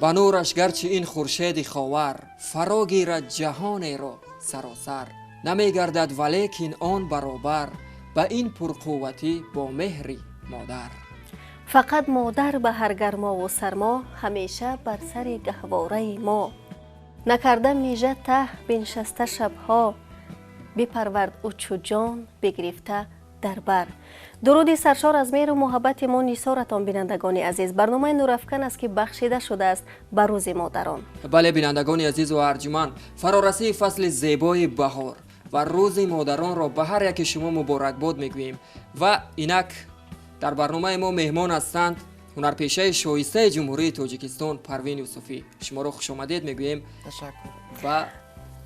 Ба нураш гарчи ин хуршеди ховар фаро гирад ҷаҳонеро саросар, намегардад валекин он баробар ба ин пурқувватӣ бо меҳри модар. Фақат модар ба ҳар гармову сармо ҳамеша бар сари гаҳвораи мо. Накарда мижа таҳ биншаста шабҳо, бипарвард ӯ чу ҷон бигирифта дар бар. Дуруди саршор аз меҳру муҳаббати мо нисоратон, бинандагони азиз. Барномаи Нурафкан аст, ки бахшида шудааст ба Рӯзи модарон. Бале, бинандагони азизу арҷуманд, фарорасии фасли зебои баҳор ва Рӯзи модаронро ба ҳар яке шумо муборакбод мегӯем. Ва инак дар барномаи мо меҳмон ҳастанд ҳунарпешаи шоистаи Ҷумҳурии Тоҷикистон Парвин Юсуфӣ. Шуморо хушомадед мегӯем ба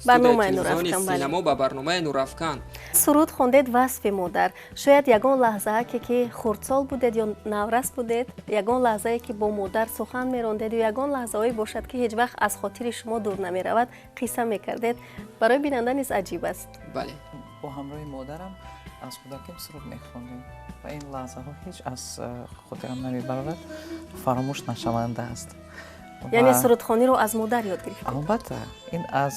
барномаи Нурафкан. Синамо, ба барномаи Нурафкан. Суруд хондед, васфи модар. Шояд ягон лаҳзае ки хурдсол будед ё наврас будед, ягон лаҳзае ки бо модар сухан мерондед ё ягон лаҳзаҳое бошад, ки ҳеҷ вақт аз хотири шумо дур намеравад, қисса мекардед. Барои бинанда низ аҷиб аст. Бале. Бо ҳамроҳи модарам аз кӯдаким суруд мехондем ва ин лаҳзаҳо ҳеҷ аз хотирам намебарорад, фаромӯш нашаванда аст. Яъне сурудхониро аз модар ёд гирифтед? Албатта, ин аз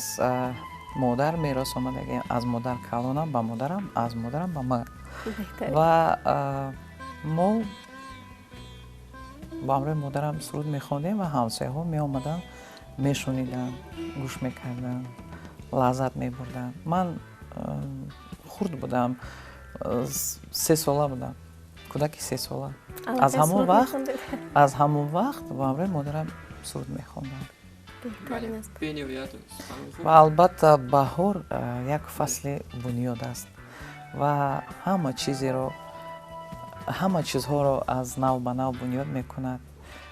модар мерос омадагӣ, аз модар калонам ба модарам, аз модарам ба ман. Ва мо бо ҳамроҳи модарам суруд мехондем ва ҳамсояҳо меомаданд, мешуниданд, гӯш мекарданд, лаззат мебурданд. Ман хурд будам, 3 сола будам, кӯдаки 3 сола. Аз ҳамон вақт бо ҳамроҳи модарам суруд мехондам. Ва албатта, баҳор як фасли бунёд аст ва ҳама чизеро, ҳама чизҳоро аз нав ба нав бунёд мекунад.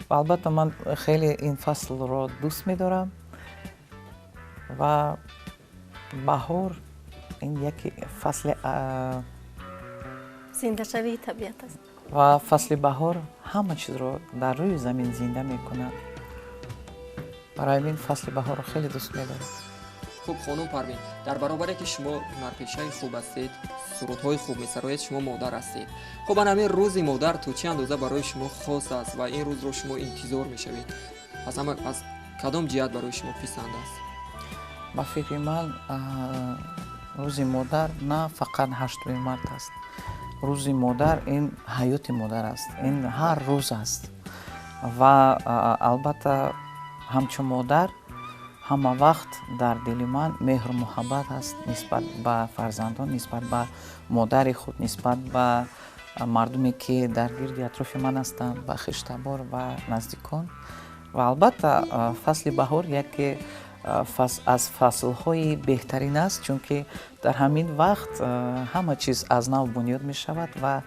Ва албатта, ман хеле ин фаслро дӯст медорам ва баҳор ин яке фасли зиндашавии табиат аст. Ва фасли баҳор ҳама чизро дар рӯи замин зинда мекунад. Барои ҳамин фасли баҳорро хеле дӯст медорам. Хуб, хонум Парвин, дар баробаре ки шумо ҳунарпешаи хуб ҳастед, сурудҳои хуб месароед, шумо модар ҳастед. Хуб, ан ҳамин Рӯзи модар то чӣ андоза барои шумо хос аст ва ин рӯзро шумо интизор мешавед? Аз ҳама аз кадом ҷиҳат барои шумо писанд аст? Ба фикри ман, Рӯзи модар на фақат 8-уми март аст. Рӯзи модар ин ҳаёти модар аст, ин ҳар рӯз аст. Ва албатта, ҳамчун модар ҳама вақт дар дили ман меҳру муҳаббат аст нисбат ба фарзандон, нисбат ба модари худ, нисбат ба мардуме, ки дар гирди атрофи ман ҳастанд, ба хештабор ва наздикон. Ва албатта, фасли баҳор яке аз фаслҳои беҳтарин аст, чунки дар ҳамин вақт ҳама чиз аз нав бунёд мешавад ва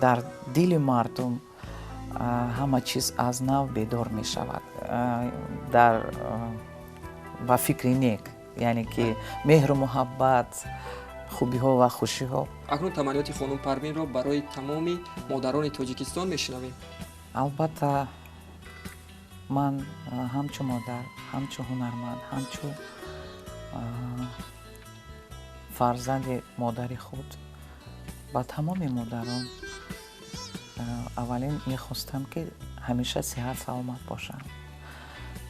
дар дили мардум ҳама чиз аз нав бедор мешавад дар ба фикри нек, яъне ки меҳру муҳаббат, хубиҳо ва хушиҳо. Акнун таманниёти хонум Парвинро барои тамоми модарони Тоҷикистон мешунавем. Албатта, ман ҳамчун модар, ҳамчун ҳунарманд, ҳамчун фарзанди модари худ ба тамоми модарон аввалин мехостам, ки ҳамеша сиҳат саломат бошанд,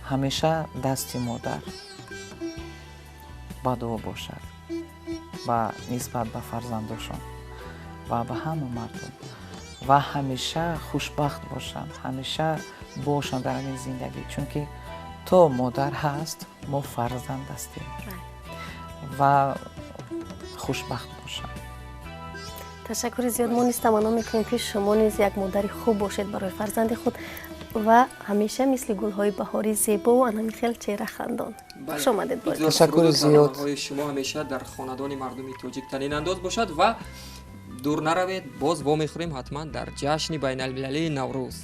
ҳамеша дасти модар ба дуо бошад ва нисбат ба фарзандошон ва ба ҳама мардум ва ҳамеша хушбахт бошанд, ҳамеша бошанд дар ҳамин зиндагӣ, чунки то модар ҳаст, мо фарзанд ҳастем ва хушбахт бошанд. Ташаккури зиёд. Мо низ таманно мекунем, ки шумо низ як модари хуб бошед барои фарзанди худ ва ҳамеша мисли гулҳои баҳорӣ зебову анами хел чеҳрахандон. Хуш омадед. Ташаккури зиёд. Шумо ҳамеша дар хонадони мардуми тоҷик танинандоз бошад ва дур наравед, боз вомехӯрем ҳатман дар ҷашни байналмилалии Наврӯз.